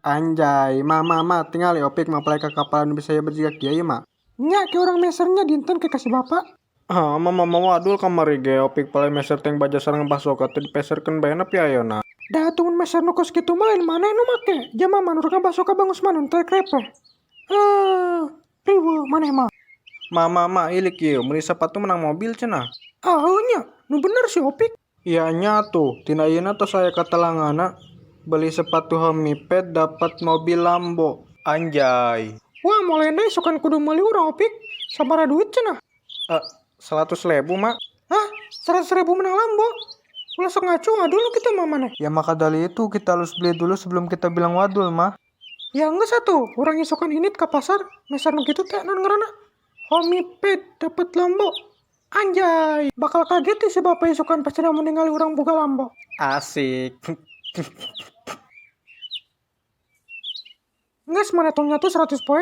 Anjay, ma ma ma tingali Opik mapelai ka kapalan nu bisa hebat jiga kieu ieu ma. Nya ke urang mesernya dinten ke ka si bapak. Ah, mama mama wadul kamari ge Opik palai meser tank baja sareng basoka teh dipeserkeun bae nepi ayeuna. Da atuh mun meser nu kos kitu mah lain maneh nu make, jama manurna basoka Bang Usman nu teh krepeh. Eh, riweuh maneh mah. Ma ma ma ilik ieu meuli sapatu menang mobil cenah. Ah heuh nya, nu bener si Opik. Iya nya atuh, tina ayeuna tos aya katelanganna. Beli sepatu Homiped dapat mobil Lambo. Anjay. Wah, mulai deui sukan kudu meuli urang Opik. Sabaraha duit cenah? Eh, 100.000, Mak. Hah? 100.000 menang Lambo? Ulah sok ngaco wadul kitu mah maneh. Ya maka dari itu kita harus beli dulu sebelum kita bilang wadul, Mah. Ya geus atuh, urang isukan indit ka pasar, meser nu kitu teh naon ngaranna? Homiped dapat Lambo. Anjay, bakal kaget si bapak isukan pasti mun ningali urang boga Lambo. Asik. Geus maneh tong nyatu 100 poe.